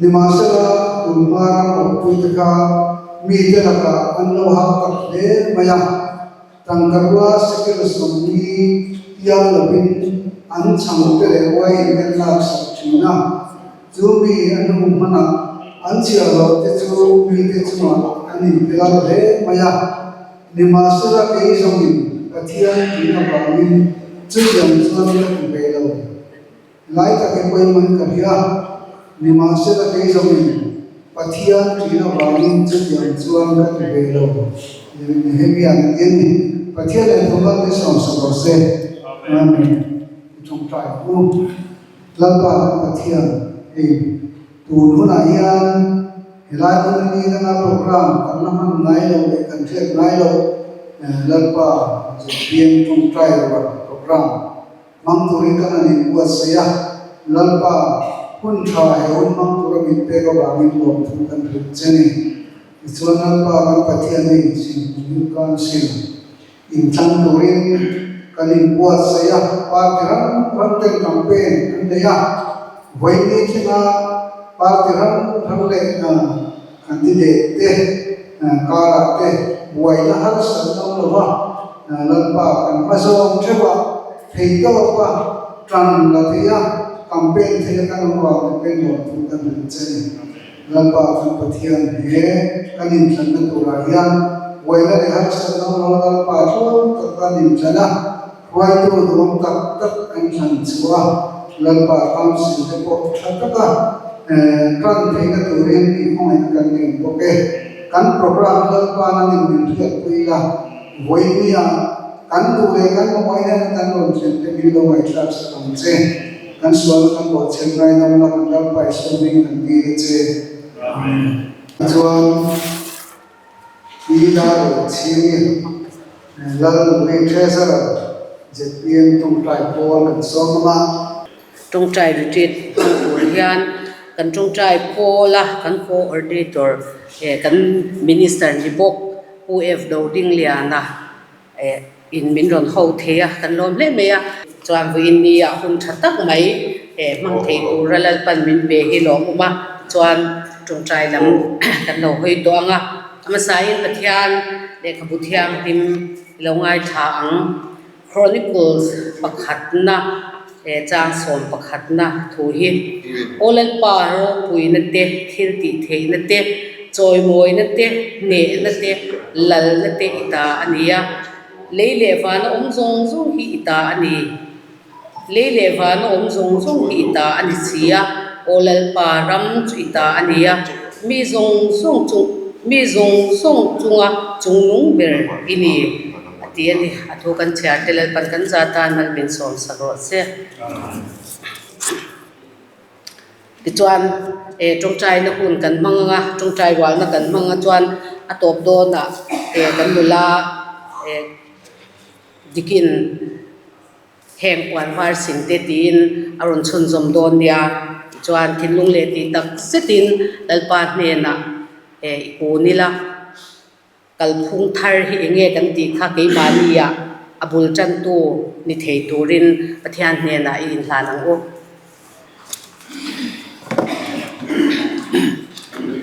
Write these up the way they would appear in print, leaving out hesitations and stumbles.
Nimahsela, tun hma ram awmpuite kha mite lakah an lo hak tak hle mai a, tangkarua sekel 40 pial lovin an chhangte leh uaiin an laksak thin a. Chu mi a hnu hmanah an chhiar lohte chu mite chungah an inpilal hle mai a. Nimahsela kei zawngin Pathian tih avangin chutiang chuan ka ti ve lo. Lai tak i pawimawhin ka hria, nimahsela kei zawngin Pathian ṭih avangin chutiang chuan ka ti ve lo, Nehemiah a ti a ni. Pathian leh Thawmhnaw te sawmsak rawh se. Amen. I ṭawngṭai u. Lalpa kan Pathian, hei tun hunah hian helai hmun ni danga program kan la hman ngai lo leh kan hriat ngai loh Lalpa ZPM ṭawngṭai rual program Hmang turin ka han inbuatsaih a, Lalpa, hun tha he hun hmang tura min pek avangin lawmthu kan hrilh che ni. Tichuan Lalpa kan Pathian hi Singhmun Council inthlang turin kan inbuatsaih a, party hrang hrang ten campaign an nei a, vawiini thlenga party hrang hrang leh candidate te karah te buaina harsat an awm lo va, Lalpa kan hma zawng theuh a, thei tawk a, tan la thei a, campaign thei a kan awm vang te pawhin lawmthu kan hrilh che ni. Lalpa kan Pathian he kan inthlanna turah hian buaina leh harsatna awm lo Lalpa tluang tak kan inthlan a, hruaitu duhawm tak tak kan thlan chhuah a, Lalpa council te pawh tha taka tan theihna turin i hmangaihna kan ngen bawk e. Kan program Lalpa nangin min hriatpui la. Vawinia kan duh leh kan mamawh hian kan rawn thlen te min lo ngaihthlak sak ang che. Kan sualna kan bawhchhiat ngaidam la kan ram paihsawn ding kan dil a che. Amen. Chuan Pi Lalruatchhingi, Lalnupui Treasurer, zpm Tawngtai Pawl kan sawm ang a. Tawngtai retreat hmang tur hian kan tawngtai pawl a, kan coordinator kan minister ni bawk Pu F Dodingliana in min rawn ho thei a, kan lawm hle mai a. Chuan vawiin ni ah hun tha tak mai hmang thei tura Lalpan min pe hi lawm awm a, chuan tawngtai lam kan lo hawi tawh ang a. A hmasain Pathian lehkhabu thianghlim i lo ngaithla ang. Chronicles pakhatna he chang sawm pakhatna thu hi Aw Lalpa ropuina te, thil tih theihna te, chawimawina te, hnehna te, lalna te i ta a ni a. Lei leh vana awm zawng zawng hi i ta a ni. Lei leh vana awm zawng zawng hi i ta a ni si a. Aw Lalpa ram chu i ta a ni a. Mi zawng zawng chung mi zawng zawng chunga chungnung ber i ni. A ti a ni. A thu kan chhiar te Lalpan kan za tan mal min sawm sak rawh se. Tichuan e tawngtaina hun kan hmang ang a, tawngtai rualna kan hmang a chuan a tawp dawnah e kan nula e dikin heng puan var sin te tiin a rawn chhunzawm dawn nia. Tichuan thinlung leh tih tak zetin Lalpa hnenah e i kun ila. Kalphung thar hi eng nge kan tih kha keimahnia a bul tantu ni thei turin Pathian hnenah i inhlan ang u.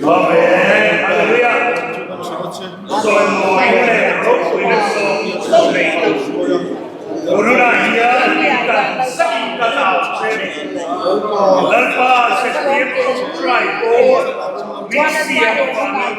Amen. Hallelujah. Sawimawi leh ropuina sawm sawm nei tu. Tunah hian kan sakin ka tau che ni. Lalpa zirtir tawngtai pawl min siam avangin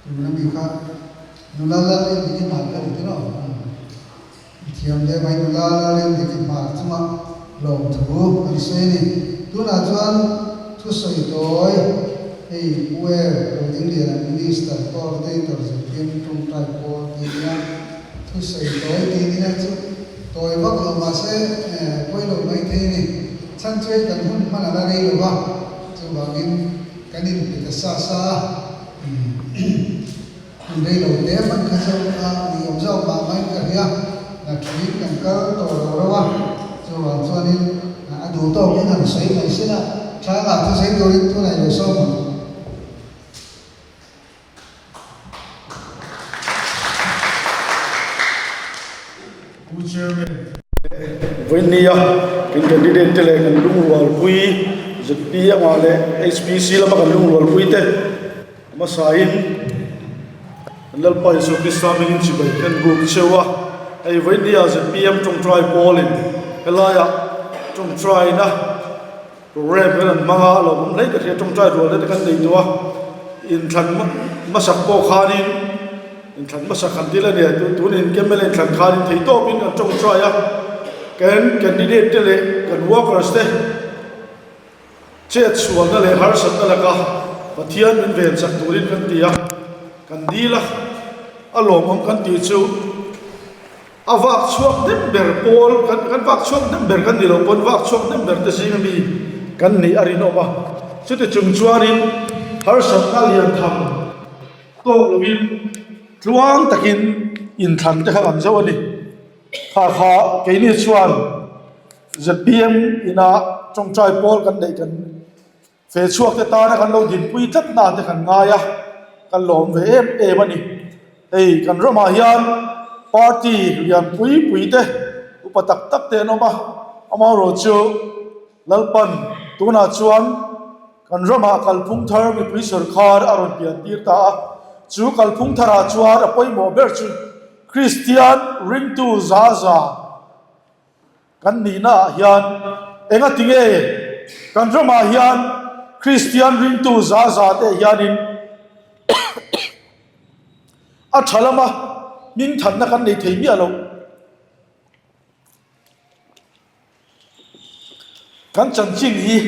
Tuna mi kha nula lal in dik i hmar ka ni tiraw? I thiam hle mai nula lal in dik i hmar chunga lawmthu kan sawi a ni. Tunah chuan thusawi tawi hei Pu Er Rodingliana Minister Coordinator Zirtirna Tawngtai Pawl tih nia thusawi tawi tih nia chu tawi vak lo mahse pawi lo mai thei a ni. Chhan chu hei kan hun hman a la rei lo va, chuvangin kan inpe ta sa sa a. Hun rei lo te hman kha chu a ni awm zawk mah maiin ka hria, na thuin kan kal tawh lo reuh a, chuvang chuanin a duh tawkin han sawi mai sin a, thlalak chu sawi turin tunah i lo sawm ang. Pu Chairman, Vawinia kan candidate te leh kan lungrualpui ZPM ah leh HPC lama kan lungrualpui te hmasain kan Lalpa Isua Krista hmingin chibai kan buk cheu a. Hei Vawinia ZPM tawngtai pawlin helaiah tawngtaina program kan han hmang a, lawmawm hle ka hria tawngtai rual te kan nei tawh a, inthlan hmasak pawh khanin Inthlan hmasa kan dil a nia, tun in MLA inthlan khan in thei tawpin kan tawngtai a, kan candidate te leh kan workers te Chetsualna leh harsatna laka Pathian min ven chak turin kan ti a, kan dil a, a lawmawm kan tih chu a vak chhuak hnem ber pawl kan kan vak chhuak hnem ber kan ni lo pawn vak chhuak hnem ber te zinga mi kan nih a rinawm a, chuti chung chuanin harsatna lian tham tawk lovin tluang takin inthlan te kha kan zo a ni. Kha kha keini chuan zpm ina tawngtai pawl kan neih kan fe chhuak te tana kan lo dinpui tlat na te kan ngai a, kan lawm ve em em a ni. Hei kan ramah hian party lian pui pui te upa tak tak te an awm a, amaherawhchu Lalpan tunah chuan kan ramah kalphung thar mipui sawrkar a rawn pian tir ta a, chu kalphung tharah chuan a pawimawh ber chu Kristian ringtu za za kan nihna ah hian enga tinge kan ramah hian Kristian ringtu za za te hianin a tha lama hmingthanna kan nei thei miah lo. Kan chanchin hi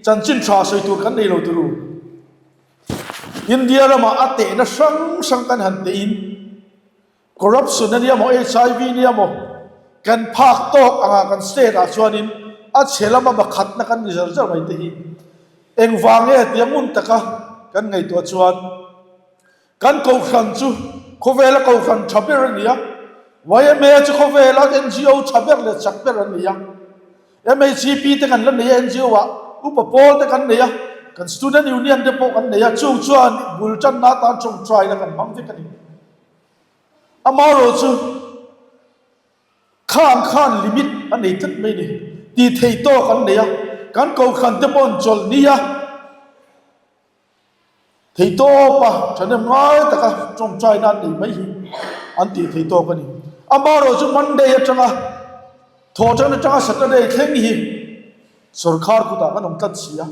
chanchin tha sawi tur kan nei lo turu. India ramah a tehna hrang hrang kan han tehin corruption a nia maw, HIV nia maw, kan phak tawk anga kan state ah chuanin a chhe lama pakhatna kan ni zar zar mai te hi engvang nge tia ngun taka kan ngaihtuah chuan Kan kohhran chu khawvela kohhran tha ber a ni a, yma chu khawvela ngo tha ber leh chak ber a ni a, MHEP te kan la nei a ngo ah, upa pawl te kan nei a, kan student union te pawh kan nei a, chung chuan bul tanna atan tawngtaina kan hmang vek a ni. Amaherawhchu khang khan limit a nei tlat mai a ni, tih theih tawk an nei a, kan kohhran te pawh an chawlh ni a. Thei tawp a, thahnem ngai taka tawngtaina an nei mai hi an tih thei tawk a ni. Amaherawh chu Monday atanga Thawhṭan atanga Saturday thleng hi sawrkhar kutah kan awm tlat si a.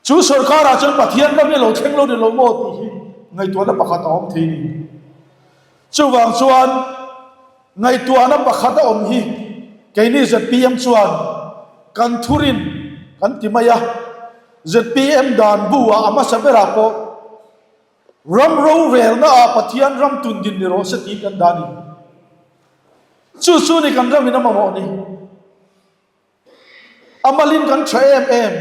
Chu sawrkharah chuan Pathian ram hi a lo thleng lo ni lo maw tih hi ngaihtuahna pakhat a awm thei a ni. Chuvang chuan ngaihtuahna pakhat a awm hi keini zpm chuan kan thurin kan ti mai a, zpm dan bu ah a hmasa berah pawh ram rorelna ah Pathian ram tun din ni rawh se tiin kan dah a ni. Chu chu ni kan ramin a mamawh ni. A malin kan tha em em,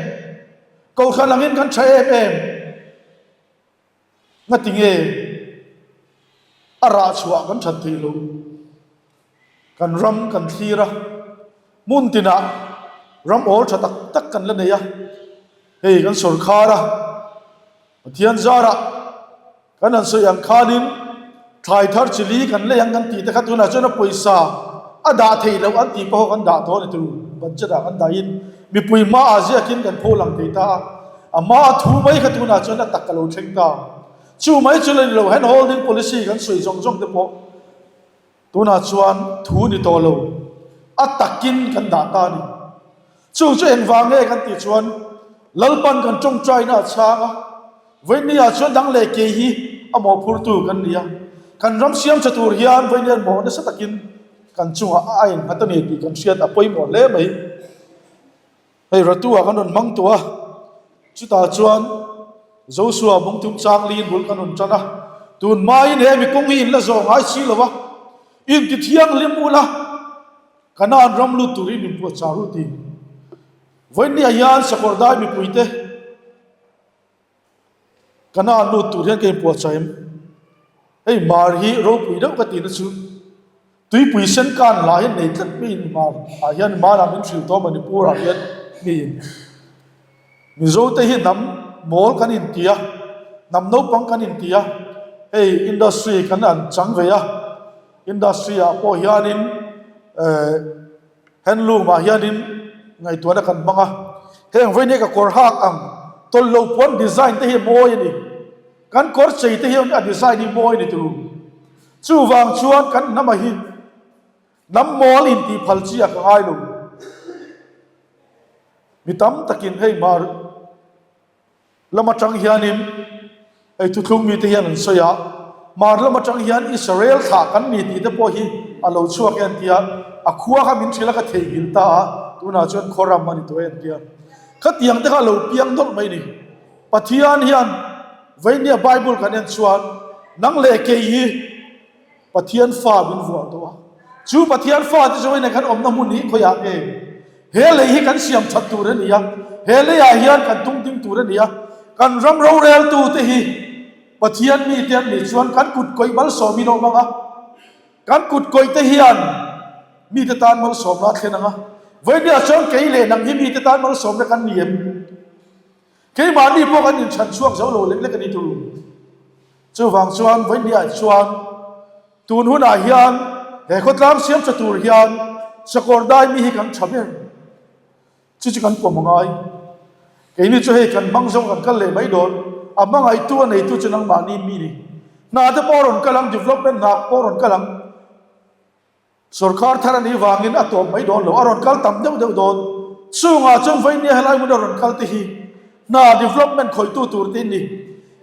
Kohhran angin kan tha em em. Ngati nge a rah chhuah kan that theih lo? Kan ram kan thlir a, hmun tinah ram awl tha tak tak kan la nei a, hei kan sawrkhar a, Pathian zarah kan han sawi ang khanin thlai thar chi li kan lei ang kan tih te kha tunah chuan a pawisa a dah theih loh an tih pawh kan dah tawh a ni tur budget ah kan dahin mipui hmaah ziakin kan pho lang thei ta a. A hma a thu mai kha tunah chuan a tak a lo thleng ta. Chu mai chu la ni lo, hand holding policy kan sawi zawng zawng te pawh tunah chuan thu ni tawh lo, a takin kan dah ta a ni. Chu chu engvang nge kan tih chuan Lalpan kan tawngtaina a chhang a, Vawinia chuan dang leh kei hi a mawhphurtu kan ni a, kan ram siam tha tur hian Vawinia mawh nasa takin kan chungah a ainghat a ni tih kan hriat a pawimawh hle mai. Hei Ratu ah kan rawn hmang tawh a, chutah chuan Joshua bungthum chang liin bul kan rawn tan a, tun hmain he mi kawng hi in la zawh ngai si lo a, in ti thianghlim ula Kanaan ram lut turin min puahchah ru ti. Vawinia hian Sakawrdai mipuite Kanaan lut tur hian ka inpuahchah em? Hei mar hi ropui deuh ka tihna chu tuipui sen kan lah hian nei tlat miin mar ah hian mar ah min hrilh tawh Manipur ah hian miin Mizo te hi hnam mawl kan inti a, hnam naupang kan inti a, hei industry kan an chang ve a, industry ah pawh hianin eh Handloom ah hianin ngaihtuahna kan hmang a, heng vawinia ka kawr hak ang tawlh lo puan design te hi mawi a ni, kan kawr chei te hian a design hi mawi a ni tur. Chuvang chuan kan hnamah hi hnam mawl intih phal chi a ka ngai lo. Mi tam takin hei hmar. Lam atang hianin hei thuthlung mite hian an sawi a, Mar lam atang hian Israel thlah kan ni tih te pawh hi a lo chhuak e an ti a, a khua kha min hrilh a ka theihnghilh ta a, tunah chuan khaw ram a ni tawh e an ti a. Khatiang te kha a lo piang nawlh mai ni. Pathian hian Vainia Bible kan en chuan nang leh kei hi Pathian fa min vuah tawh a. Chu Pathian fa te chu vawiin kan awmna hmun hi khawiah nge? He lei hi kan siam that tur a ni a, he leiah hian kan tung ding tur a ni a. Kan ram roreltu te hi Pathian mite an nih chuan kan kut kawih malsawmin a awm ang a. Kan kut kawih te hian mite tan malsawmna a thlen ang a. Vawinia chuan kei leh nang hi mite tan malsawmna kan ni em? Keimahni pawh kan inchhan chhuak zo lo lek lek a ni tur. Chuvang chuan vawinia chuan tun hunah hian he khawtlang siam tha tur hian sakawr dai mi hi kan tha ber. Chu chu kan pawm a ngai. Keini chu hei kan hmang zawng kan kal leh mai dawn. A hmangaihtu a neitu chu nangmahni mi ni. Hna te pawh a rawn kal ang, development hna pawh a rawn kal ang. Sorkar thar a nih vangin a tawp mai dawn lo, a rawn kal tam deuh deuh dawn. Chungah chuan Vainia helai hmun a rawn kal te hi hna development khawihtu tur te in ni.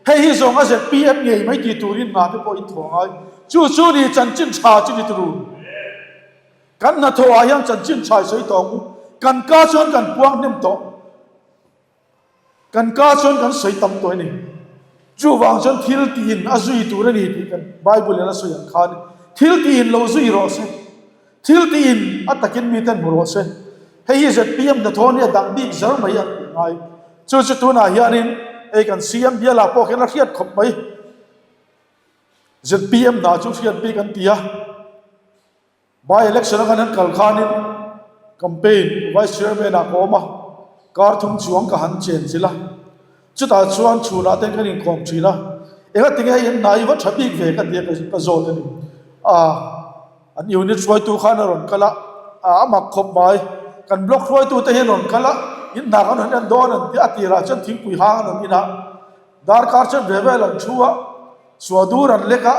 Hei hi zawng a zpm ngei mai ti turin hna te pawh in thaw ngai. Chu chu ni chanchin tha chu ni turu. Kan hnathawh ah hian chanchin tha i sawi tawh ang u. Kan ka chuan kan puang hnem tawh. Kan ka chuan kan sawi tam tawh a ni. Chuvang chuan thil tiin a zui tur a ni tih kan Bible in a sawi ang khan thil tiin lo zui rawh se. Thil tiin a takin miten hmu rawh se. Hei hi zpm hnathawh nia dang bik zar mai an tih ngai. Chu chu tunah hianin hei kan CM bialah pawh khian a hriat khawp mai. Zpm hna chu hriat bik an ti a. By election a kan han kal khanin campaign vice chairman ah ka awm a, kar thum chuang ka han chen chilh a, chutah chuan chhunah ten kan inkawm thin a, enga tinge hei in hna i va tha bik ve ka tia ka zawt a ni. Ah an unit hruaitu khan a rawn kal a, ah a mak khawp mai, kan block hruaitu te hian rawn kal a, in hna kan rawn en dawn an tia, a tirah chuan thingpui hang an rawn in a, darkar chuan ve vel an thu a, suahdur an lek a,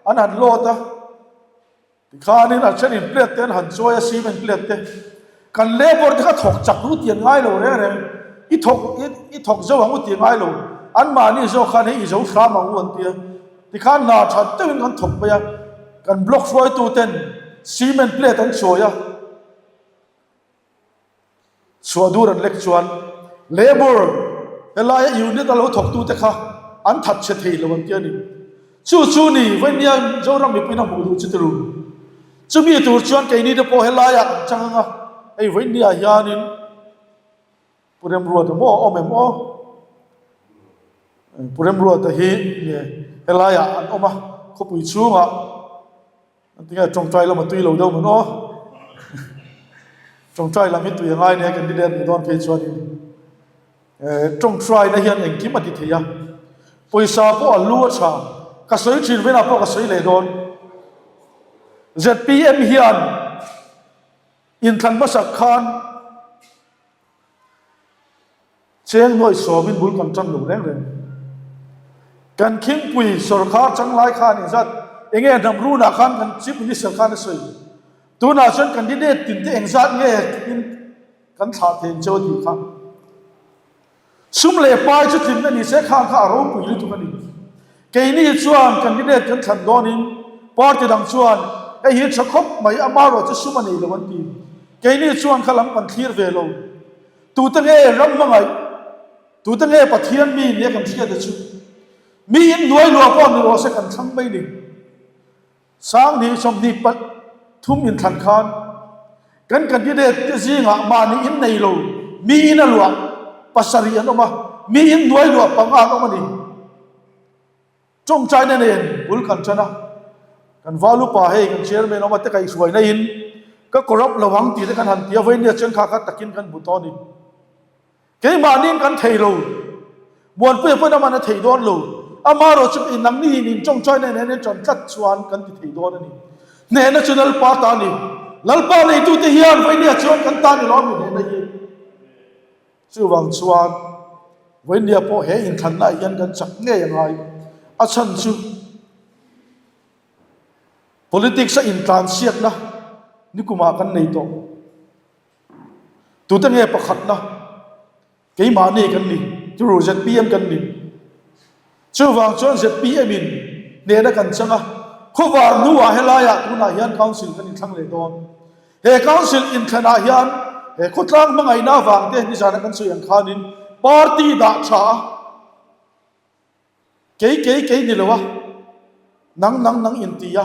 an han load a. Tikhanin a thenin plate te an han chawi a, cement plate te. Kan labour te kha thawk chak ru tih an ngai lo reng reng. I thawk i thawk zo ang u tih ngai lo. Anmahni zawk khan hei i zo hram ang u an ti a. Tikhan hna that deuhin kan thawk mai a. Kan block hruaitu ten cement plate an chawi a. Chhuah dur an lek chuan Labour helaia unit a lo thawktute kha an that chhe thei lo an ti a ni. Chu chu ni Vainia Zoram mipuiin a hmuh duh chu turu. Chumi tur chuan keini te pawh helaiah kan chang ang a, hei Vainia hianin Pu Remruata maw a awm em aw? Pu Remruata hi nge helaiah an awm a, khawpui chhungah. Tinge tawngtai lam a tui lo deuh mawn aw. Tawngtai lam hi tui a ngai nia candidate nih dawn phei chuanin eh tawngtaina hian engkim a ti thei a. Pawisa pawh a lu a tha. Ka sawi thin velah pawh ka sawi leh dawn. ZPM hian inthlan hmasak khan Cheng nuaih sawmin bul kan tan lo reng reng. Kan khingpui sawrkhar changlai khan engzat enge hnam runah khan kan Chief Minister khan a sawi. Tunah chuan candidate tin te engzat nge in kan thlah thei ang cheu a tih kha. Sum leh pai chu tlinna ni se khang kha a ropui lutuk a ni. Keini chuan candidate kan thlan dawnin party dang chuan hei hi tha khawp mai amaherawhchu sum a nei lo an ti. Keini chuan kha lam kan thlir ve lo. Tute nge ram hmangaih? Tute nge Pathian mi nia kan hriat a chu? Mi in hnuai luah pawh ni rawh se kan thlang mai ni. Sanghnih 23 inthlan khan kan candidate te zingah mahni in nei lo mi in a luah pasarih an awm a, mi in hnuai luah panga an awm a ni. Tawngtaina nen bul kan tan a, kan valupa hei kan chairman awm a te kaihhruaina in ka corrupt lo ang tih te kan han ti a, vawinia chuan kha kha takin kan hmu tawh a ni. Keimahniin kan thei lo, Muanpuia pawhin aman a thei dawn lo, amaherawh chu in nangni in in tawngtaina nen in tan tlat chuan kan ti thei dawn a ni. Hnehna chu Lalpa ta a ni. Lalpa neitute hian vawinia chuan kan ta ni lo a mi hnehna hi. Chuvang chuan vawinia pawh he inthlanna ah hian kan chak ngei a ngai. A chhan chu politics a intlansiakna nikumah kan nei tawh. Tute nge pakhatna? Keimahni kan ni, turu zpm kan ni. Chuvang chuan zpm in hnehna kan chang a, khuavar hnuah helaiah tunah hian council kan inthlang leh dawn. He council inthlanah hian he khawtlang hmangaihna avang te nizana kan sawi ang khanin party dah tha a, Kei kei kei ni lo a, nang nang nang in ti a,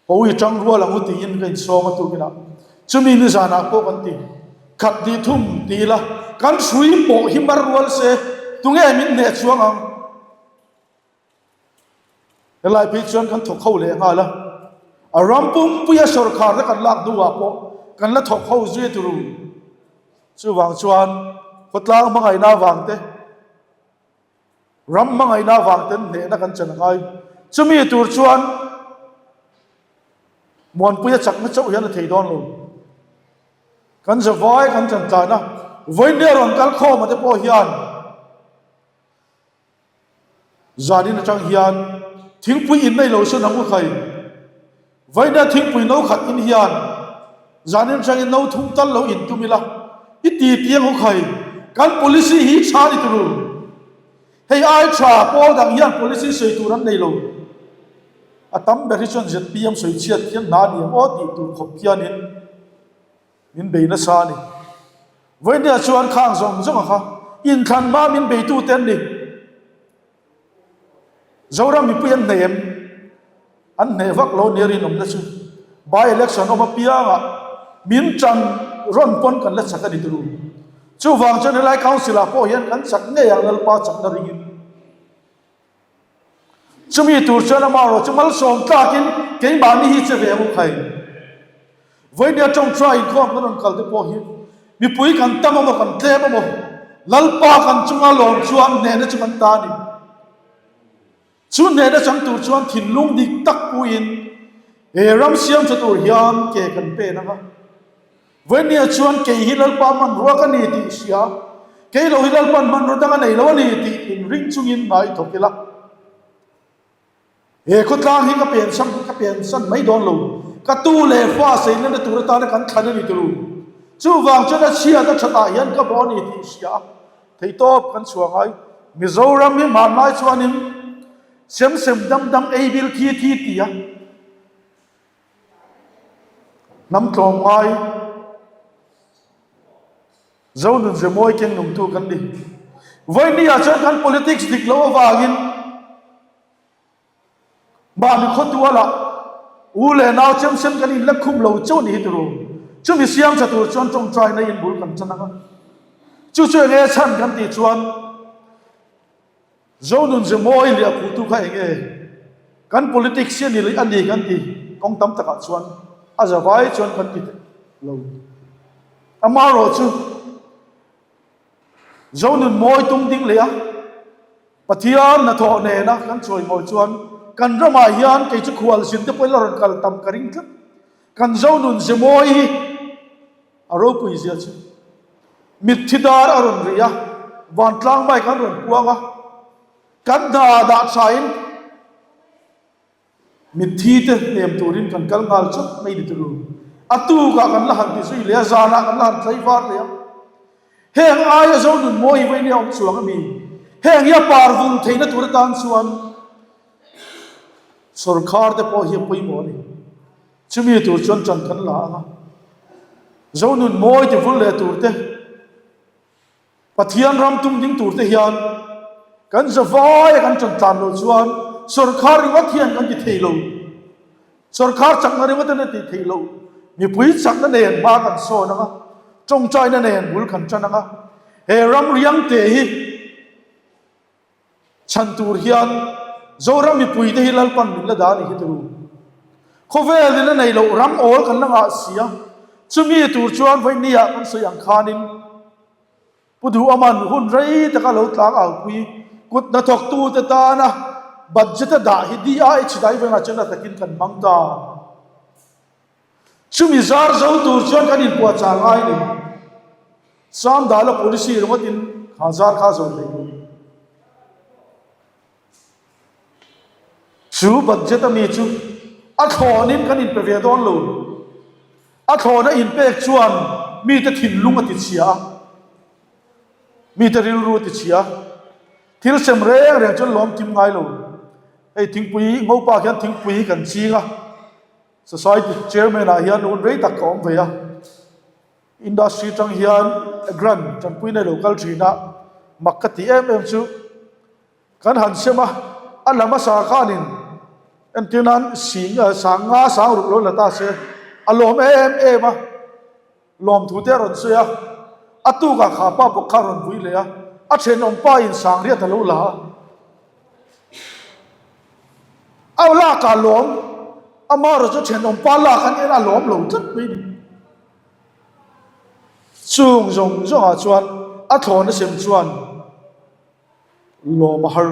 ho i tang rual ang u tiin ka insawm a tukinah chumi nizanah pawh kan ti khat tih thum ti ila kan hrui pawh hi mar rual se tunge min hneh chuang ang? Helai phei chuan kan thawk ho leh nghal a, a ram pumpuia sawrkharna kan lak hnuah pawh kan la thawk ho zui a turu. Chuvang chuan khawtlang hmangaihna avang te, Ram hmangaihna avang ten hnehna kan chan a ngai. Chumi tur chuan Muanpuia chakna chauh hian a thei dawn lo. Kan zavai kan chan tlan a, vawiin rawn kal khawm a te pawh hian zanin atang hian thingpui in nei lo sawn ang u khai. Vawinia thingpui no khat in hian zanin atangin no thum tal lo in tum ila, i ti piang u khai, kan policy hi tha ni turu. Hei ai tha pawl dang hian policy sawi tur an nei lo. A tam ber hi chuan zpm sawi chhiat hian hna ni ang aw tih tur khawp hianin min bei nasa a ni. Vawinia chuan khang zawng zawng a kha inthlan hma min beitute an ni. Zoram mipui an hne em? An hne vak lo nia rinawmna chu by election awm apiangah min tan rawn pawn kan la chak a ni turu. Chuvang chuan helai council ah pawh hian kan chak ngei ang Lalpa chakna ringin. Chumi tur chuan amaherawh chu malsawm tlakin keimahni hi che ve ang u khai. Vawinia tawngtai inkhawm kan rawn kal te pawh hi mipui kan tam emaw kan tlem emaw Lalpa kan chunga lawm chuan hnehna chu kan ta a ni. Chu hnehna chang tur chuan thinlung dik tak puiin he ram siam tha tur hian ke kan pen ang a. Vawinia chuan kei hi Lalpa hmanrua ka ni tih hria, kei lo hi Lalpa'n hmanrua dang a nei lo a ni tih inring chungin hna i thawk ila. He khawtlang hi ka piansan ka piansan mai dawn lo. Ka tu leh fa seinna tur atana kan thlan a ni turu. Chuvang chuan a chhiat a thatah hian ka bawh a ni tih hria a, theihtawp kan chhuah ngai. Mizoram hi hmanlai chuanin sem sem dam dam ei bil thi thi ti a, hnam tlawm ngai. Zonun ze mawi keng nungtu kan ni. Vawinia chuan kan politics dik loh avangin mahni khawtualah u leh nau chem sem kan inla khum lo chauh ni hi turu. Chumi siam tha tur chuan tawngtaina in bul kan chan ang a. Chu chu enge chhan kan tih chuan Zonun ze mawi liah khuhtu kha enge kan politics hi a ni a ni kan ti kawng tam takah chuan a zavai chuan kan ti lo. Amaherawh chu Zonun mawi tum ding leh a Pathian hnathawh nena kan chawimawi chuan kan ramah hian kei chu khualzin te pawhin la rawn kal tam ka ring tlat. Kan Zonun ze mawi hi A ropui zia chu mitthi dar a rawn ri a, vantlang bike an rawn puang a, kan hna dah thain mitthi te hnem turin kan kal nghal chawt mai ni turu. A tukah kan la han ti zui leh a, zanah kan la han tlai var leh a. Heng aia zo nun mawi hi vawiin a awm chuang a mi? Heng hi a par vul theihna tur atan chuan sawrkhar te pawh hi a pawimawh a ni. Chumi tur chuan ṭan kan la ang a, Zonun mawi ti vul leh tur te, Pathian ram tum ding tur te hian kan zavaia kan ṭan tlan loh chuan sawrkhar ringawt hian kan ti thei lo. Sawrkhar chakna ringawt hian a ti thei lo. Mipui chakna nen hma kan sawn ang a, ṭawngṭaina nen bul kan ṭan ang a, he ram riangte hi, Chhan tur hian Zoram mipuite hi Lalpan min la dah a nih hi turu. Khawvel in a nei loh ram awl kan la ngah si a, chumi tur chuan vawinia kan sawi ang khanin Pu Duhaman hun rei taka lo tlang aupui kut hnathawktute tana budget a dah hi DIH daivengah chuan a takin kan hmang ta. Chumi zar zo tur chuan kan inpuahchah ngai ni. Sam dala policy ringawtin kha zar kha zo thei lo. Chu budget ami chu a thlawnin kan inpe ve dawn lo. A thlawna inpek chuan mite thinlung a tichhia a, mite rilru a tichhia a. Thil sem reng reng chuan lawm kim ngai lo. Hei thingpui ngopa khian thingpui kan ching a. Society Chairman ah hian hun rei tak ka awm ve a. Industry tang hian grant tanpuina lo kal thin a, mak ka tih em em chu kan han sem a, a lam hmasa khanin entir nan sing sang nga sang ruk lo la ta se a lawm em em a, lawmthu te a rawn sawi a, a tukah kha pa bawk kha a rawn vui leh a, a thenawm pa in sang riat a lo la a. A lak ah lawm, amaherawh chu thenawm pa lak an en a lawm lo tlat mai ni. Chung zawng zawng ah chuan a thlawn a sem chuan lawm a har.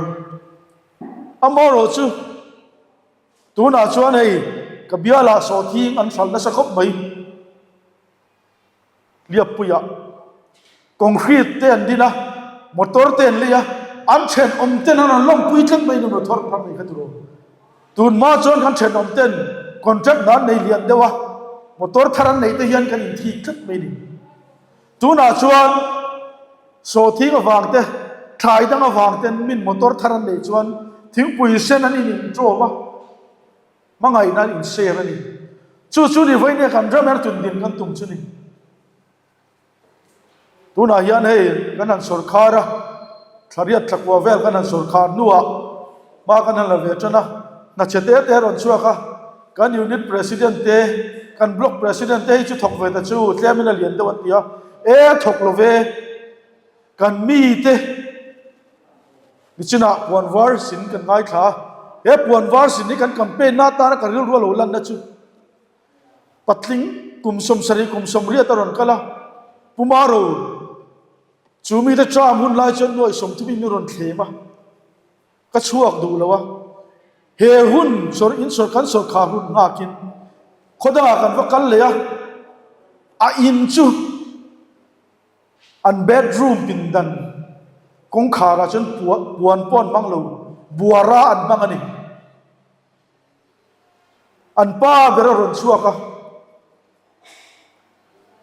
Amaherawh chu tunah chuan hei ka bialah sawhthing an hralh nasa khawp mai. Liappuiah concrete te an din a, motor te an lei a, an thenawm ten an rawn lawmpui tlat mai in motor phar mai kha tiraw. Tun hma chuan kan thenawm ten contract hna an nei lian deuh a, motor thar an neih te hian kan inthik tlat mai a ni. Tunah chuan sawhthing avang te, thlai dang avang ten min motor thar an neih chuan thingpui sen an in intawm a. Hmangaihna an inser a ni. Chu chu ni vawinia kan ram hian tun din kan tum chu ni. Tunah hian hei kan han sawrkhar a, thlariat thlakua vel kan han sawrkhar hnuah hma kan han la ve tan a, hna chhe te te a rawn chhuak a, kan unit president te, kan block president te hei chu thawk ve ta chu tlemin a lian deuh an ti a, e thawk lo ve, kan mite, Nichinah puan var sin kan ngaithla a, he puan var sin hi kan campaign na atana ka rilru a lo lanna chu patling kum 70 kum 80 a rawn kal a, Pu Maro chu mite term hun lai chuan nuaih 30 in min rawn thlem a, ka chhuak duh lo a, he hun sawr in sawr kan sawrkhar hun nghakin khaw dangah kan va kal leh a, a in chu. An bedroom pindan kawngkhar ah chuan puan pawh an hmang lo, buara an hmang a ni. An pa ber a rawn chhuak a,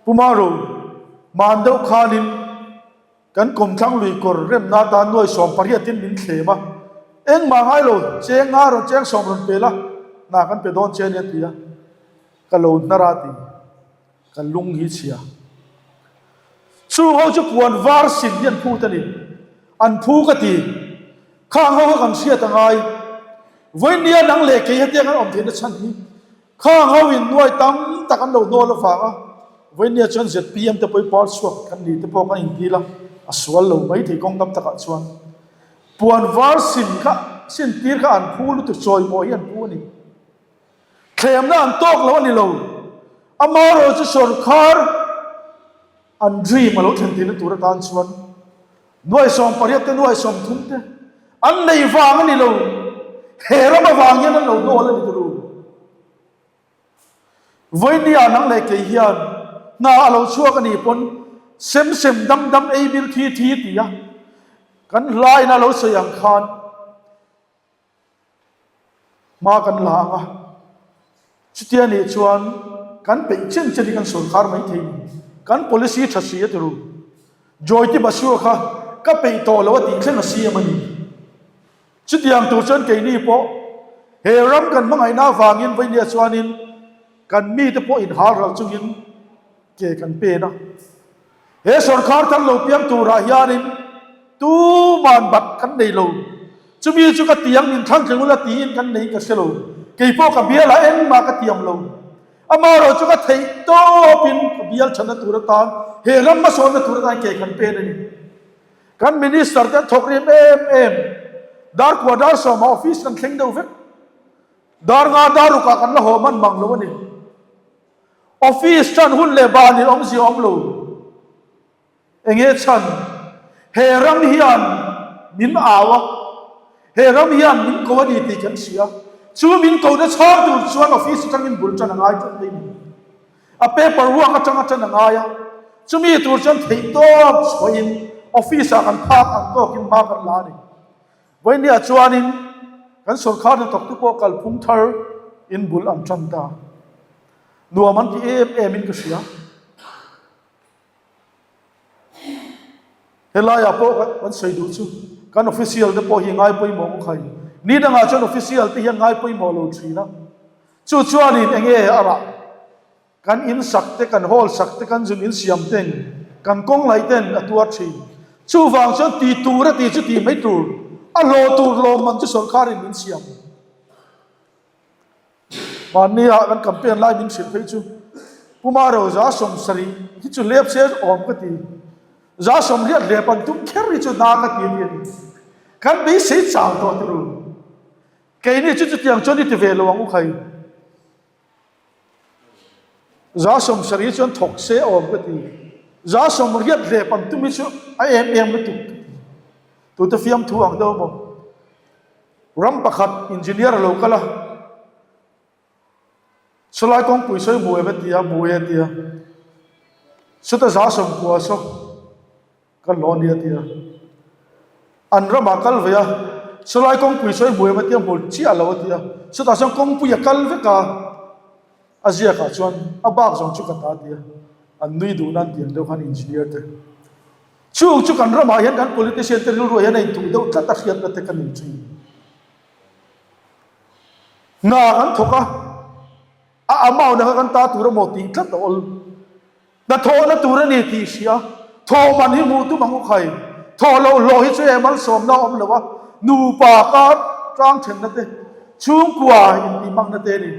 Pu Maro, hman deuh khanin kan kawmthlang lui kawr remna atan nuai 18 in min thlem a, engmah ngai lo, cheng nga rawn cheng sawm rawn pe la, hna kan pe dawn che a ni a ti a, ka lo hnar a ti. Ka lung hi chhia. Chung ho chu puan var sin hi an phut a ni. An phu ka ti. Khang ho kha kan hriat a ngai. Vawinia nang leh kei hetiang an awm theihna chhan hi khang ho in nuai tam tak an lo hnawl avanga vawinia chuan zpm te pawh par chhuak kan ni te pawh kan intil a, a sual lo mai thei kawng tam takah chuan puan var sin kha sin tir kha an phu lutuk chawimawi hi an phu a ni. Thlemna an tawk lo a ni lo. Amaherawhchu chu sawrkhar an dream a lo thlen theihna tur atan chuan nuai 18 te nuai 30 te an nei vang a ni lo. He ram avang hian an lo hnawl a ni turu. Vawinia nang leh kei hian hna a lo chhuak a nih pawn sem sem dam dam ei bil thi thi ti a kan hlain a lo sawi ang khan Hma kan la ang a, chutia nih chuan kan peih chen chen hi kan sawrkar mai thei ni. Kan policy tha si a ti ru. Joyti Basua kha ka peih tawh lo a tih thleng a siam a ni. Chutiang tur chuan keini pawh he ram kan hmangaihna avangin Vainia chuanin kan mite pawh inhal ral chungin ke kan pen a. He sawrkhar thar lo piang turah hianin tuman bat kan nei lo. Chumi chu ka tiang min thlang thleng ula tiin kan nei ka hre lo. Kei pawh ka bial ah engmah ka tiam lo. Amaherawh chu ka theih tawpin ka bial thatna tur atan, he ram hmasawnna tur atan ke kan pen a ni. Kan minister te an thawk rim em em. Dar kua dar sawmah office kan thleng deuh vek. Dar nga dar rukah kan la haw hman mang lo a ni. Office tan hun leh ban in awmzia awm lo. Enge chhan? He ram hian min au a, he ram hian min ko a ni tih kan hria. Chu min ko na chhang tur chuan office atangin bul tan a ngai tlat mai ni. A paper work atanga tan a ngai a, chumi tur chuan theihtawp chhuahin office ah kan phak ang tawkin hma kan la a ni. Vawinia chuanin kan sawrkhar hnathawktu pawh kalphung thar in bul an tan ta. Nuam an ti em em in ka hria. Helaiah pawh kan sawi duh chu kan official te pawh hi ngai pawimawh ngawt khai. Ni dangah chuan official te hian ngai pawimawh lo thin a. Chu chuanin enge a rah? Kan in sak te, kan hall sak te, kan zun in siam ten, kan kawng laih ten a tuar thin. Chuvang chuan ti tur a ti chu ti mai tur, a hlawh tur lawmman chu sawrkharin min siam. Mahnia kan campaign lai min hrilh phei chu Puma Roza 70 hi chu hlep se awm ka ti. 80 hlep an tum kher hi chu na ka ti a ti a ni. Kan beisei chau tawh turu. Keini chu chutiang chuan i ti ve lo ang u khai. 70 chuan thawk se awm ka ti. 80 hlep an tum hi chu a em em lutuk ka ti. Tute fiamthu ang deuh maw? Ram pakhat engineer a lo kal a, Sawlai kawngpui sawi hmu em a ti a, hmu e a ti a. Chuta 90 saw ka hlawh a ni a ti a. An ramah kal ve a, Sawlai kawngpui sawi hmu em a ti a, hmu chiah lo a ti a. Chutah chuan kawngpui a kal vek a, a ziakah chuan a bak zawng chu ka ta a ti a. An nui duh nan tiang deuh khan engineer te. Chung chu kan ramah hian kan politician te rilruah hian a intuh deuh tlat a hriatna te ka nei thin. Hna kan thawk a, a amount anga kan ta tur emaw tih tlat a awl. Hna thawhna tur a ni tih hria, thawh man hi hmuh tum ang u khai. Thawh loh hlawh hi chu e malsawmna a awm lo a, nupa kar tang thenna te, chhungkua intihmakna te a ni.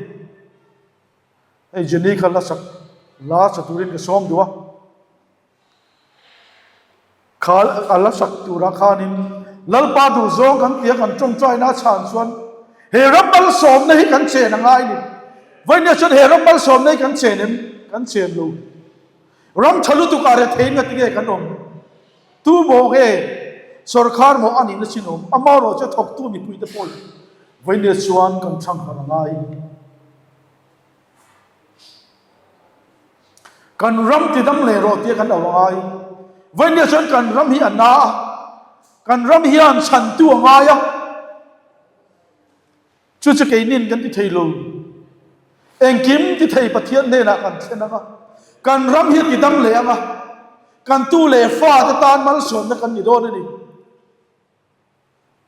Hei Jenny kha la sak la sa turin ka sawm duh a. Kha a la sak turah khanin Lalpa duhzawng kan tia kan tawngtaina a chhan chuan he ram malsawmna hi kan chen a ngai ni. Vawinia chuan he ram malsawmna hi kan chen em? Kan chen lo. Ram tha lutuk ah rethei nga tinge kan awm? Tu maw nge sawrkhar maw a nihna chin awm? Amaherawh chu thawktu mipuite pawh hi vawinia chuan kan thlang harh a ngai. Kan ram ti dam leh rawh tia kan lo ngai. Vawinia chuan kan ram hi a na a, kan ram hian chhantu a ngai a. Chu chu keinin kan ti thei lo. Engkim ti thei Pathian hnenah kan thlen ang a, kan ram hi a ti dam leh ang a, kan tu leh fa te tan malsawmna kan ni dawn a ni.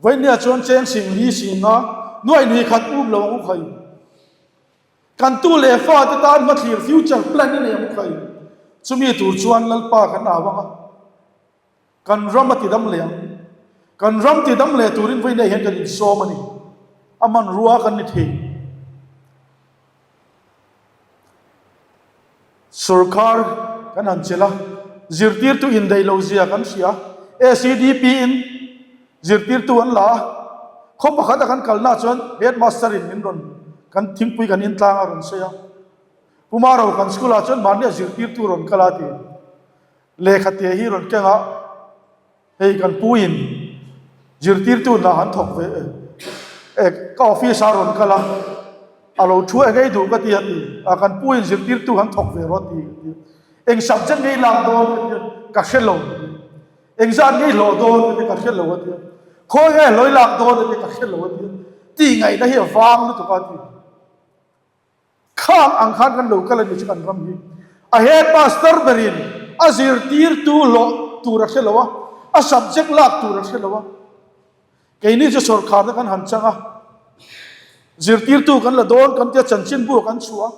Vawinia chuan cheng sing li sing a nuai ni khat um lo ang u khai. Kan tu leh fa te tan hmathlir future plan i nei ang u khai. Chumi tur chuan Lalpa kan au ang a, kan ram a ti dam leh ang. Kan ram ti dam leh turin vawinia hian kan insawm a ni. A hmanrua kan ni thei. Sorkar kan han chelh a, zirtirtu indaih loh zia kan hria. ACDP in zirtirtu an la a, khaw pakhat a kan kalna chuan headmaster in min rawn kan thingpui kan intlang a rawn sawi a. Pu Maro kan school ah chuan mahni a zirtirtu rawn kal a ti. Lehkha te hi rawn keng a. Hei kan pu in zirtirtu hna an thawk ve e ka office ah rawn kal a, a lo thu eng ei duh ka ti a ti a, kan pu in zirtirtu an thawk ve rawh a ti ka ti a, eng subject nge i lak dawn ka ti a, ka hre lo ka ti a, eng zat nge i hlawh dawn ka ti a, ka hre lo a ti a, khawi nge hlawh i lak dawn a ti a, ka hre lo a ti a, tih ngaihna hi a vang lutuk a ti. Khang ang khan kan lo kal a ni chu kan ram hi. A headmaster berin a zirtirtu hlawh tur a hre lo a, a subject lak tur a hre lo a. Keini chu sawrkharna kan han chang a, zirtirtu kan la dawn kan tia chanchinbu kan chhuah a.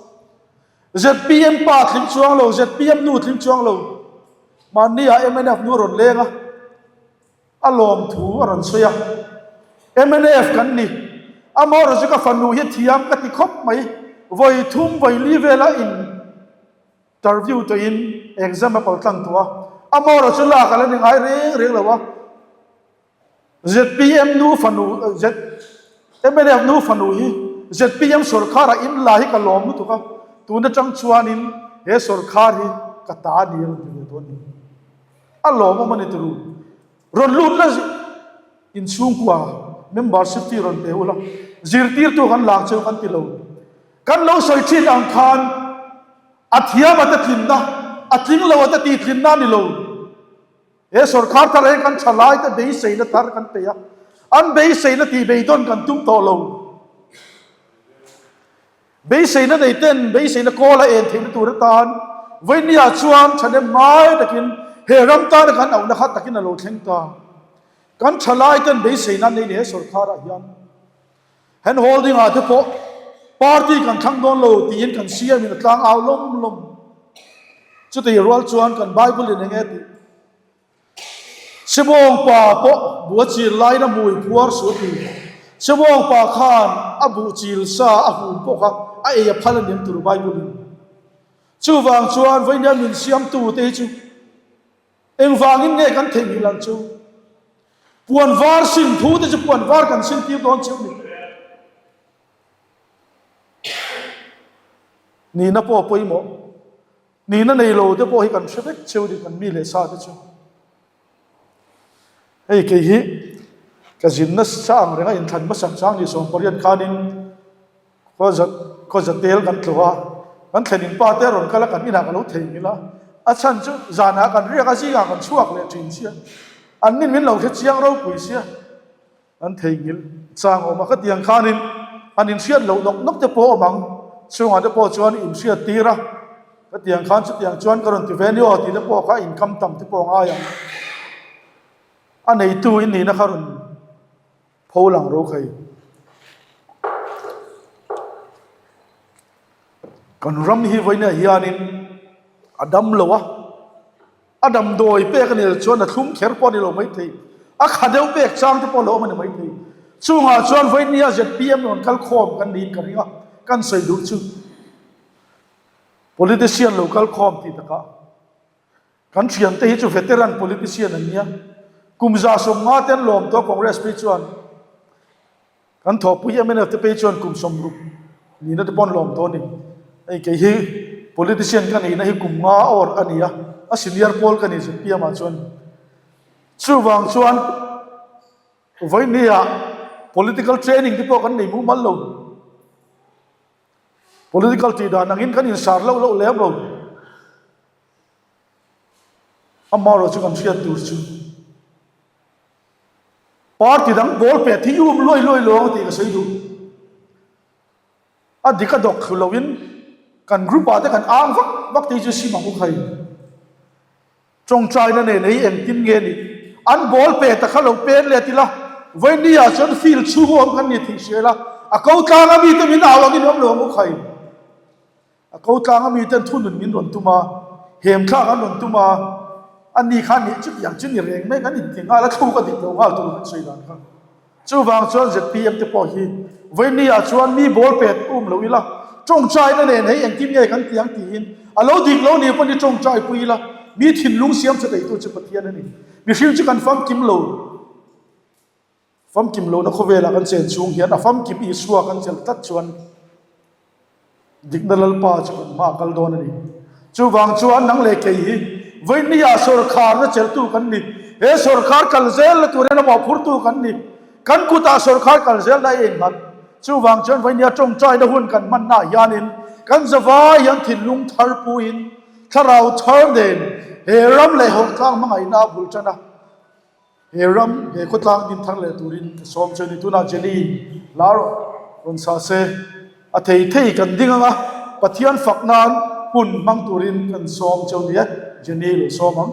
ZPM pa tling chuang lo, ZPM nu tling chuang lo, mahni ah mnf nu a rawn leng a. A lawmthu a rawn sawi a, mnf kan ni, amaherawh chu ka fanu hi thiam ka ti khawp mai, vawi thum vawi li vela in interview tawhin exam a paltlang tawh a, amaherawh chu lak a la ni ngai reng reng lo a, zpm nu fanu Z mnf nu fanu hi zpm sawrkharah in la hi ka lawm lutuk a, tun atang chuanin he sawrkhar hi ka ta a ni a rawn ti ve tawh a ni. A lawmawm a ni turu. Rawn lut la inchhungkua membership fee rawn pe ula, zirtirtu kan lak cheu kan ti lo. Kan lo sawi thin ang khan a thiam ate tlinna, a tling lo ate tih tlinna a ni lo. He sawrkhar thar hian kan thalai te beiseina thar kan pe a, an beiseina tih beidawn kan tum tawh lo. Beiseina nei ten beiseina kawl a en theihna tur atan Vawinia chuan thahnem ngai takin he ram tana kan auhna kha takin a lo thleng ta. Kan thalai ten beiseina an nei ni he sawrkharah hian hand holding ah te pawh. Party kan thlang dawn lo tiin kan CM in a tlang au lawm lawm. Chutih rual chuan kan Bible in eng nge tih? Sibawng pa pawh bu a chil laiin a hmui phuar suh a ti. Sibawng pa khan a buh chil sa a hum pawh kha a ei a phal a niang tur Bible in. Chuvang chuan vawinia min siamtu te hi chu engvangin nge kan theihnghilh ang chu? Puan var sin thu te chu puan var kan sin tir dawn chiah a ni. Nihna pawh a pawimawh. Nihna nei lo te pawh hi kan hre vek cheu ni kan mi leh sa te chu. Hei kei hi ka zin nasa ang renga inthlan hmasak chang ni 18 khanin khaw za tel kan tlawh a, kan thlen in pa te a rawn kal a kan inah ka lo theihnghilh a, a chhan chu zanah kan riak a zingah kan chhuak leh thin sia, an nin min lo hre chiang ropui sia. An theihnghilh chang awm a, khatiang khanin an inhriat loh nawk nawk te pawh awm ang, chungah te pawh chuan inhriat tir a, khatiang khan chutiang chuan ka rawn ti ve ni aw tih te pawh kha inkam tam te pawh a ngai ang. A neitu in nihna kha rawn pho lang ro khai. Kan ram hi vawiinah hianin a dam lo a. A damdawi pek a nih chuan a thlum kher pawh a ni lo maithei, a kha deuh pek chang te pawh a lo awm a ni maithei. Chungah chuan vawinia zpm rawn kal khawm kan niin ka ring a, kan sawi duh chu politician lo kal khawm tih takah kan thiante hi chu veteran politician an nia, kum 150 te an lawm tawh a Congress phei chuan. Kan thawhpui mnf te phei chuan kum 60 nihna te pawh an lawm tawh a ni. Hei kei hi politician ka nihna hi kum nga awr a ni a, a senior pawl ka ni zpm ah chuan. Chuvang chuan vawinia political training te pawh kan nei mumal lo. Political tih dan angin kan insar loh loh lem lo. Amaherawhchu kan hriat tur chu. Party dang ball pet hi i um luai luai lo ang tih ka sawi duh. A dik a dawk thlu loin kan group ah te kan ang vak vak te hi chu sim ang u khai. Tawngtaina nen ei engtin nge ni? An ball pet a kha lo pen let ila, vawiin ah chuan field chhung a awm kan ni tih hria ila, a ko tlang a mite min au angin awm lo ang u khai. A ko tlang a miten thunun min rawn tum a, hem thlak an rawn tum a, a ni kha nih chutiang chu ni reng mai kan inti nghal a, thluk a dik lo nghal tur kan sawi dan kha. Chuvang chuan zpm te pawh hi vawiin ah chuan mi ball pet um lo ila, tawngtaina nen hei engtin nge kan ti ang tiin a lo dik lo nih pawn i tawngtai pui ila, mi thinlung siam che theitu chu Pathian a ni. Mihring chu kan famkim lo. Famkim lohna khawvelah kan chen chhung hian a famkim Isua kan chelh tlat chuan dikna Lalpa chu kan hma a kal dawn a ni. Chuvang chuan nang leh kei hi vawinia sawrkharna chelhtu kan ni. He sawrkhar kal zelna tur hian a mawhphurtu kan ni. Kan kutah sawrkhar kal zelna a innghat. Chuvang chuan vawinia tawngtaina hun kan hmannaah hianin kan zavai hian thinlung thar puiin thlarau thar nen he ram leh hawrhtlang hmangaihna a bul tan a. He ram, he khawtlang din thar leh turin ka sawm che a ni. Tunah Jenny lar rawn sa se, a thei thei kan ding ang a, Pathian fak nan hun hmang turin kan sawm che a ni e. Jenny lo sawm ang.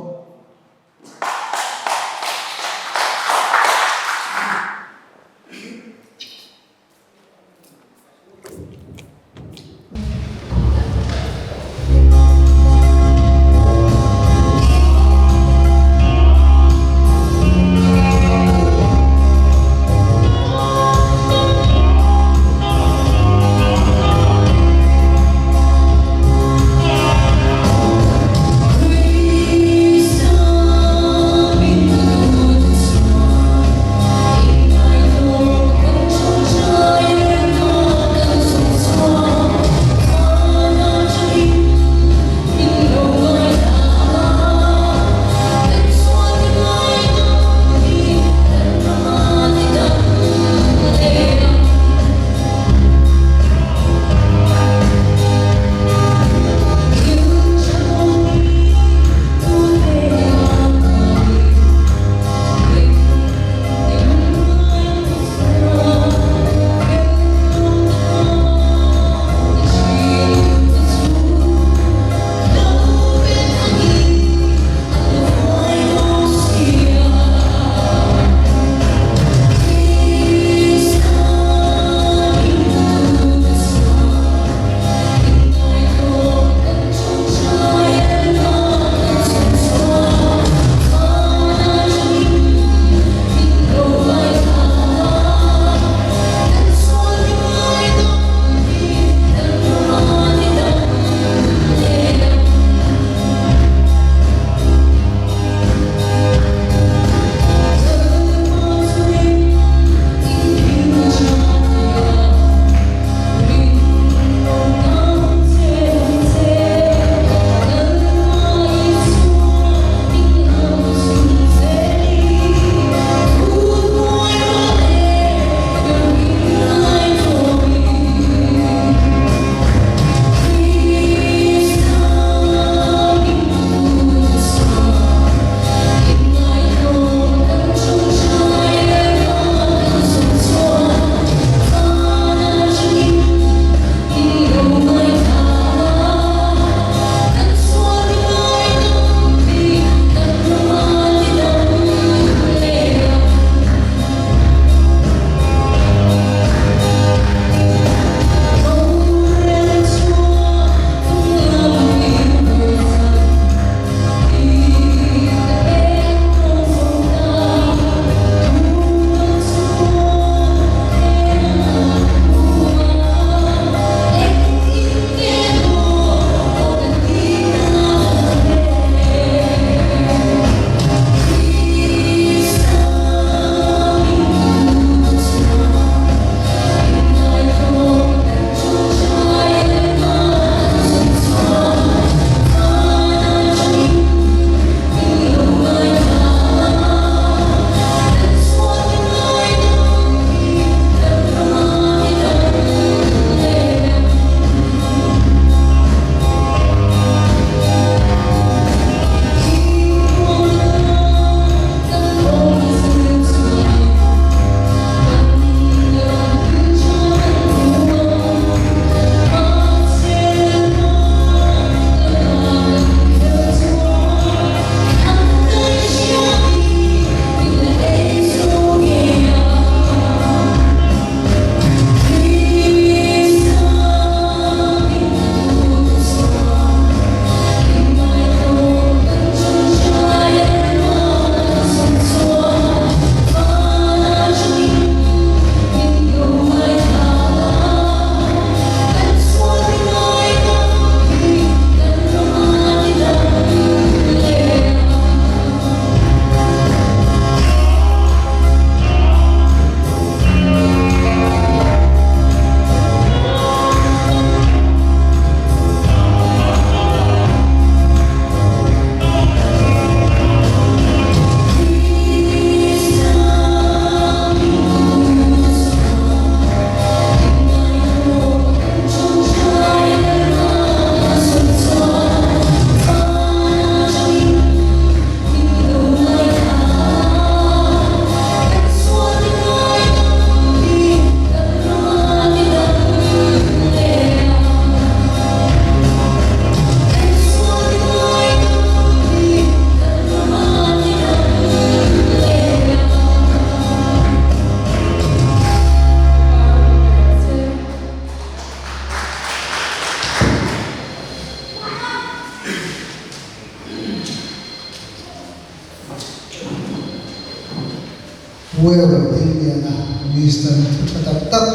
thu tha tak tak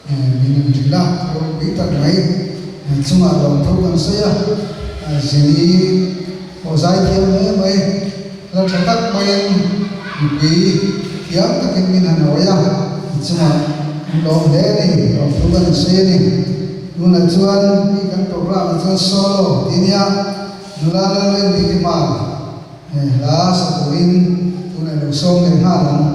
min rawn hrilh a, ropui tak mai chungah lawmthu kan sawi a, Zini pawh zai thiam hle mai, hla tha tak maiin mipui thiam takin min han awi a, chungah kan lawm hle a ni, lawmthu kan sawi a ni. Tunah chuan mi kan programme ah chuan solo tih nia nula Lalrindiki hman hla sa turin tunah i lo sawm leh nghal ang.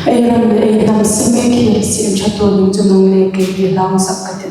Ei ram leh ei hnam si mek hi siam tha tur ning chu nang leh kei hi hlang sak ka ti.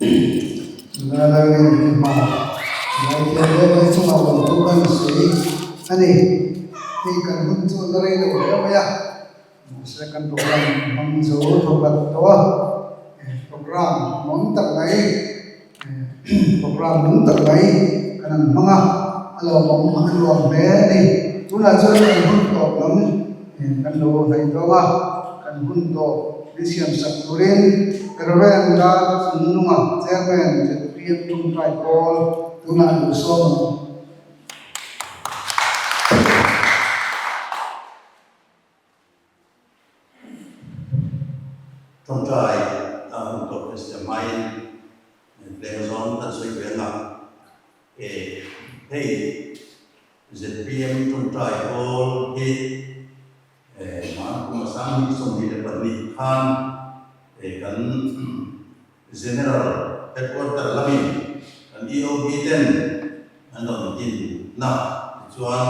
Nula lai nen hi hma lai thiam hle mai chungah awm thu kan sawi a ni. Hei kan hun chu la rei lo hle mai a, mahse kan program hmang zo thawkhat tawh a, program nuam tak mai program nung tak mai kan han hmang a, a lawmawm a nuam hle a ni. Tunah chuan kan hun tawp lam kan lo hnaih dawn a, kan hun tawp min siam sak turin Reverend Dar Chungnunga Chairman ZPM Tawngtai Pawl tunah an lo sawm ang. Tawngtai a hun tawp hi siam hmain leng zawng kan sawi ve ang a, e hei zpm tawngtai pawl hi hman kum a 2022 khan kan General Headquarter lamin kan EOB ten an rawn din na tichuan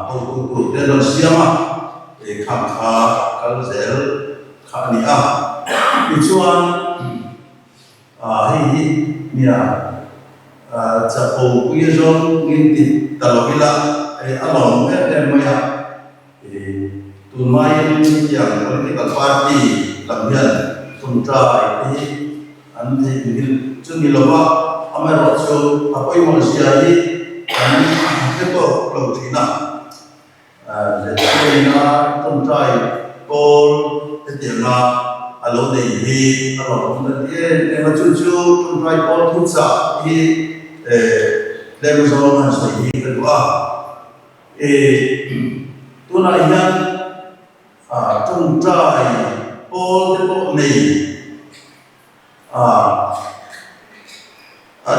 hotu tur te an rawn siam a, kha kha kal zel kha a ni a. Tichuan hei hi nia chapo pui zawng in ti ta lo ila a lawm em em mai a. Tunlaiin hetiang political party lam hian tawngtai te hi an theihnghilh chu ni lova, amaherawhchu a pawimawh zia hi kan hre tawk lo thin a. Zirtirna tawngtai pawl hetianga a lo nei hi a rawn awm ta ti em em a, chu chu tawngtai pawl thuchah hi tlem zawng han sawi hi ka duh a. E, tunah hian tawngtai pawl te pawh nei a, a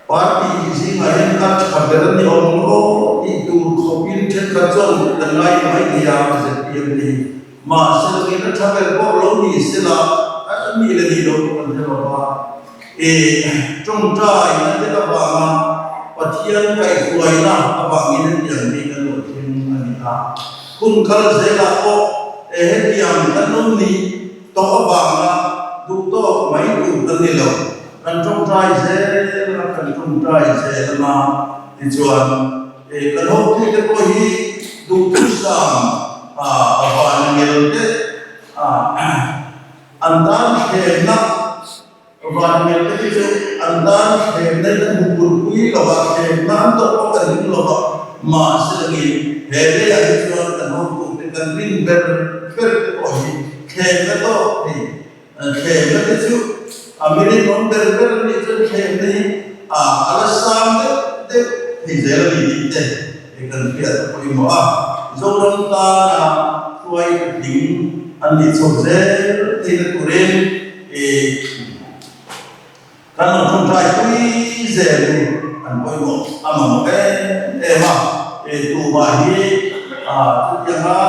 party zingah hian a tha ber a ni awm aw tih tur khawpin thenkhat chuan kan ngai mai thei a, zpm te hi. Mahse lawngin a tha ber pawh lo ni sela, a nih leh nih loh pawh kan hre lo va. E, tawngtai na te avanga Pathian kaihhruaina avangin hetiang hi kan lo thleng a ni a. Hun kal zelah pawh e hetiang kan lo nih tawh avanga duh tawk mai tur kan ni lo. Kan tawngtai zel a, kan tawngtai zel anga tichuan e kan hotute pawh hi duhthusam a van ngel te a an tan thlenna Vanmel te hi chu an tan thlemna in an hmu purpui lo a, thlemna an tawh pawh kan ring lo a, mahse langin he leiah hi chuan kan hotute kan rin ber ber te pawh hi thlemna tawk thei, thlemna te chu a mi rinawm ber ber a nih chuan thlemna hi a la sang deuh deuh thei zel a ni tih te kan hriat a pawimawh a, Zoram tana hruai patling an nih chho zel theihna turin I kan lo tawngtai pui zel hi an pawimawh a mamawh em em a, i tumah hi chutianga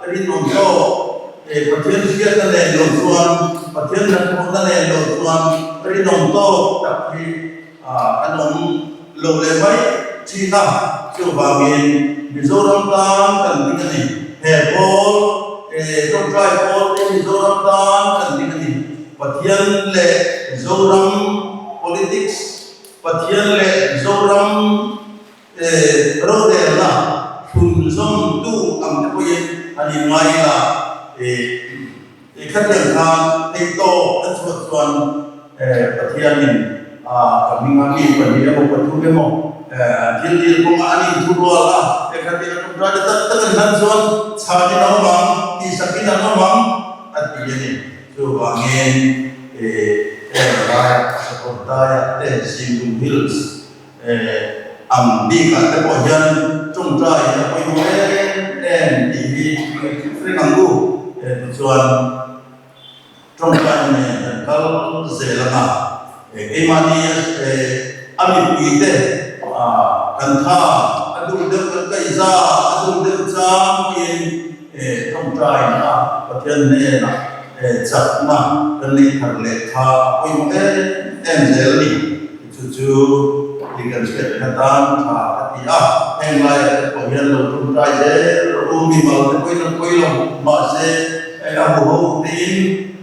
rinawm tawk Pathian hriatna nen lo chuan, Pathian hnathawhna nen lo chuan rinawm tawk tak hi an awm lo leh mai thin a, chuvangin Mizoram tan kan ding a ni. He pawl, he tawngtai pawl te Mizoram tan kan ding a ni. Pathian leh Zoram politics, Pathian leh Zoram rorelna thlunzawmtu ang te pawhin an inngai ila, Khatiang khan theihtawp an chhuah chuan Pathianin ka hminga mi pahnih emaw pathum emaw thil dil kawnga an inthurual a, khatiang a tum rai tak tak an hlan chuan chhanin a awm ang, tihsakin an awm ang a ti a ni. Chuvangin heng laia Sakawrdaiah te Singlung Hills Ang bikah te pawh hian tawngtai a pawimawh em em tih hi ring ang u. Tichuan tawngtaina nen kan kal zel ang a, keimahni a mipuite kan tha a dul deuh kan kaihza a dul deuh chang pawhin tawngtaina a Pathian hnenah chakna kan neih thar leh kha a pawimawh em em zel a ni. Chu chu i kan hriatna tan tha ka ti a, heng laiah te pawh hian lo tawngtai zel rawh u, mimal te pawhin an pawi lo, mahse a huho tein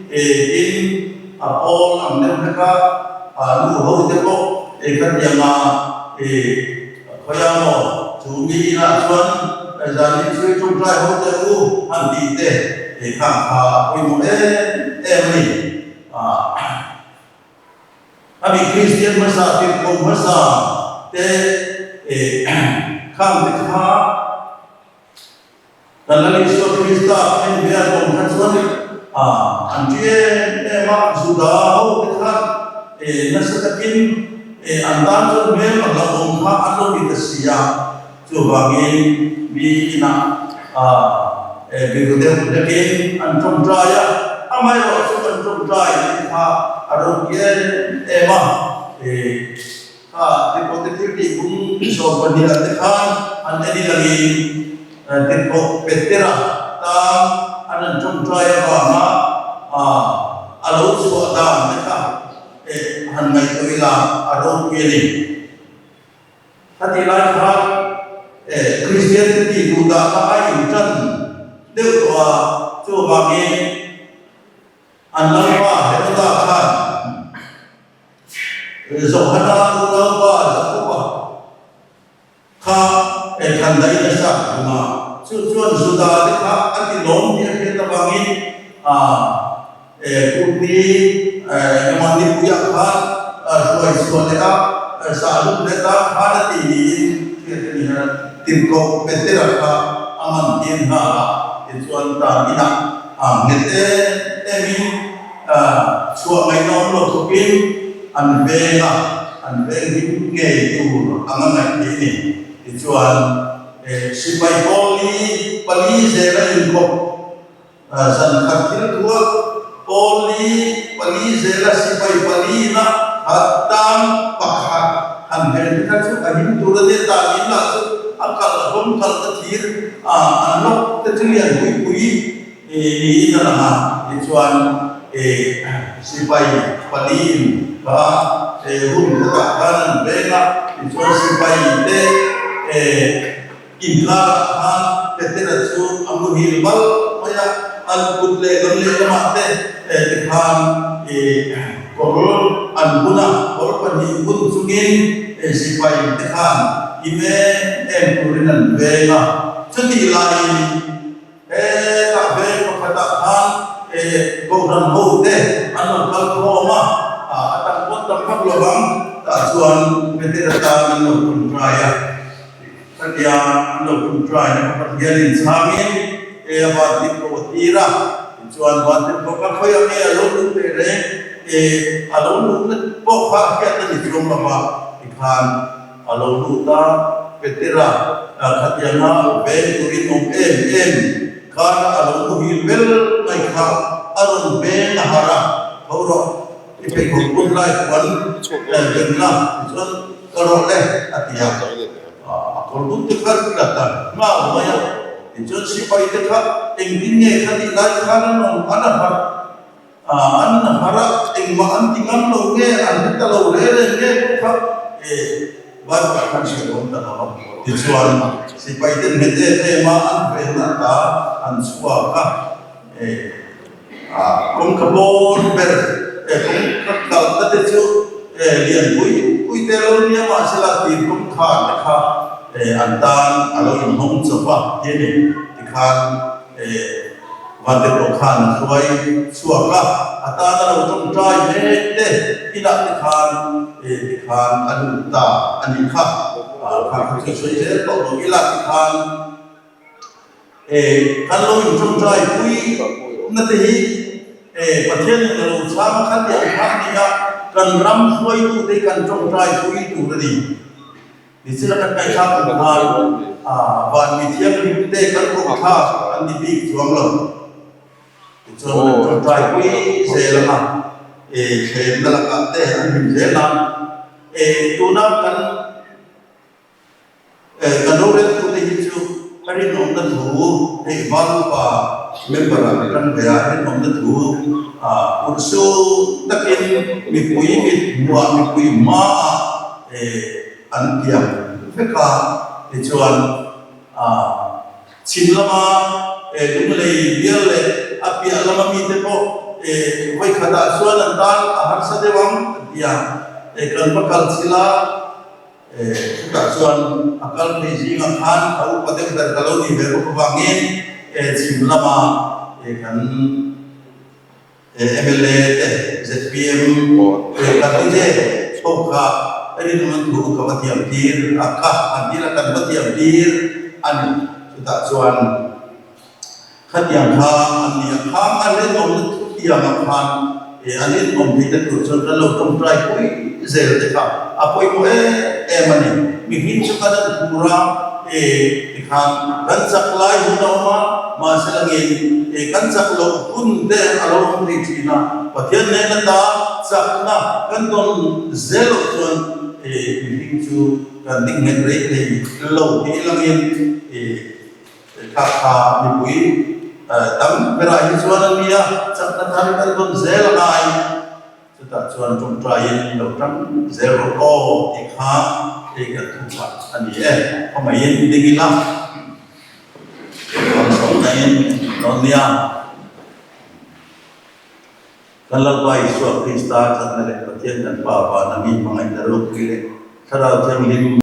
tin a pawl. Pawl ang deuh hlek a, nu ho te pawh khatiang a khawiah maw chu mi inah chuan zanin chu i tawngtai ho teh u han tih te khang kha a pawimawh em em a ni. A mi Kristian hmasa tirhkoh hmasa te khang te kha Kan Lal Isua Krista khen ve an awm kha chuan an ṭi em em a, Juda ho te khan nasa takin an tan chuan hmel a hlauhawm kha an lo ni ta si a, chuvangin mi inah biru deuh hlekin an ṭawngṭai a, amaherawhchu an ṭawngṭai te kha a ropui em em a. Kha tirhkohte thil tih bung 12 ah te khan an en ilangin tirhkoh Petera tan an rawn tawngtai avanga a lo chhuah dan te kha han ngaihtuah ila a ropui a ni. Khatih lai khan Kristian te tih duh dah kha a intan deuh tawh a, chuvangin an Lalpa Heroda khan Johana unaupa Jakoba kha thlan daih nasa a tum a, chu chuan Juda te kha a ti lawm tih a hriat avangin Kurti engemaw nipuiah khan hruai chhuah leh a, sahlum leh tan khan a ti niin hriat a ni a, tirhkoh Petera kha a man tir nghal a, tichuan tan inah nghet em emin Chhuah ngaihna awm lo khawpin an veng a, an veng him ngei tur ang a ngaih theih a ni. Tichuan, sipai pawl li pali zela inkawp zan khat thil thua pawl li pali zela sipai pali na tan pakhat han ven te kha chu a him tur a nia, tan in lah chu a kalh hlawm kalh na thir an lawk te chu lian pui pui Niin a lang a, tichuan sipai paliin kha hun khatah khan an veng a, tichuan sipai te inkarah khan Petera chu a muhil bal mai a, an kut leh lam leh lamah te tikhan kawr an bun a, kawr pahnih bun chungin sipai te khan im em em turin an veng a, chutih laiin Hetah veng pakhatah khan Kohhran ho te an rawn kal khawm a, a tam pawn tam vak lo vang, tah chuan Petera tan an lo ṭawngṭai a, khatia an lo ṭawngṭai na pakhat hian inchhangin e a van tirhkoh a tir a, tichuan van tirhkoh kha khawiah nge a lo luh teh reng, e a lo luhna pawh kha a hriat a ni chuang lo va, tikhan. A lo lut a, Petera khatianga veng turin awm em em kara a lo muhil vel mai kha a rawn veng a harh a, Tho rawh, i pheikhawk bun lai puan ven la, tichuan ka rawh le, a ti a. A kawr bun te kha tla ta nghal mai a, tichuan sipai te kha engtin nge khatih lai khan an awm an a harh. An har a, engmah an ti ngam lo nge, an hre ta lo reng reng nge pawh kha e Bible ah khan hriat awm ta lo. Tichuan, sipai ten nghet em em a an venna ata an chhuak a, e kawngka bawn ber e kawngka kalna te chu e lian pui pui te lo nia mahsela tir kawngkhar te kha e an tan a lo inhawng chawp a ti a ni. Tikhan e. Vante pawh khan a hruai chhuak a, a tana lo tawngtai mek te inah te khan e ti khan a lut ta a nih kha. Kha kha chu sawi zel tawh lo ila ti khan e kan lo intawngtai pui na te hi e Pathian in a lo chhang a kha tih ang kha a ni a, kan ram hruaitu te hi kan tawngtai pui tur a ni. Nichina kan ngaihthlak ang khan van mi thianghlim te kan kawp thlak an ni bik chuang lo. Tichuan kan tawngtai pui zel ang a, thlemna lakah te an hlim zel a. Tuna kan kan roreltute hi chu a rinawmna thu hei Valupa member-ah ka tan ve a, rinawmna thu urhsu takin mipui mit hmuhah mipui hmaah an piang vek a, tichuan chhim lama lunglei bial leh a piah lama mite pawh. vawi khatah chuan an tan a harsa deuh ang an ti a, kan va kal chilh a, chutah chuan a kal phei zingah khan a upa deuh ber ka lo nih ve bawk avangin chhim lama kan mla te zpm candidate ho kha rinawm thu ka va tiam tir a kha an ti la kan va tiam tir a ni. Chutah chuan khatiang kha an ni a, khang a rinawmna thutiangah khan an rinawm theihna tur chuan kan lo tawngtai pui zel te kha a pawimawh em em a ni. Mihring chu kan an phur a, tikhan kan chak lai hun a awm a, mahse langin kan chak loh hun te a lo awm thei thin a, Pathian nen ata chakna kan dawn zel loh chuan mihring chu kan ding nghet rei thei lo tih langin kha kha mipui tam berah hi chuan an ni a, chakna thar kan dawn zel a ngai. Chutah chuan tawngtaiin lo tang zel rawh aw tih kha hei kan thu phah a ni e. Khawngaihin ding ila rawn sawmnain dawn nia. Kan Lalpa Isua Krista thatna leh Pathian kan Pa vana mi hmangaihna ropui leh Thlarau Thianghlim.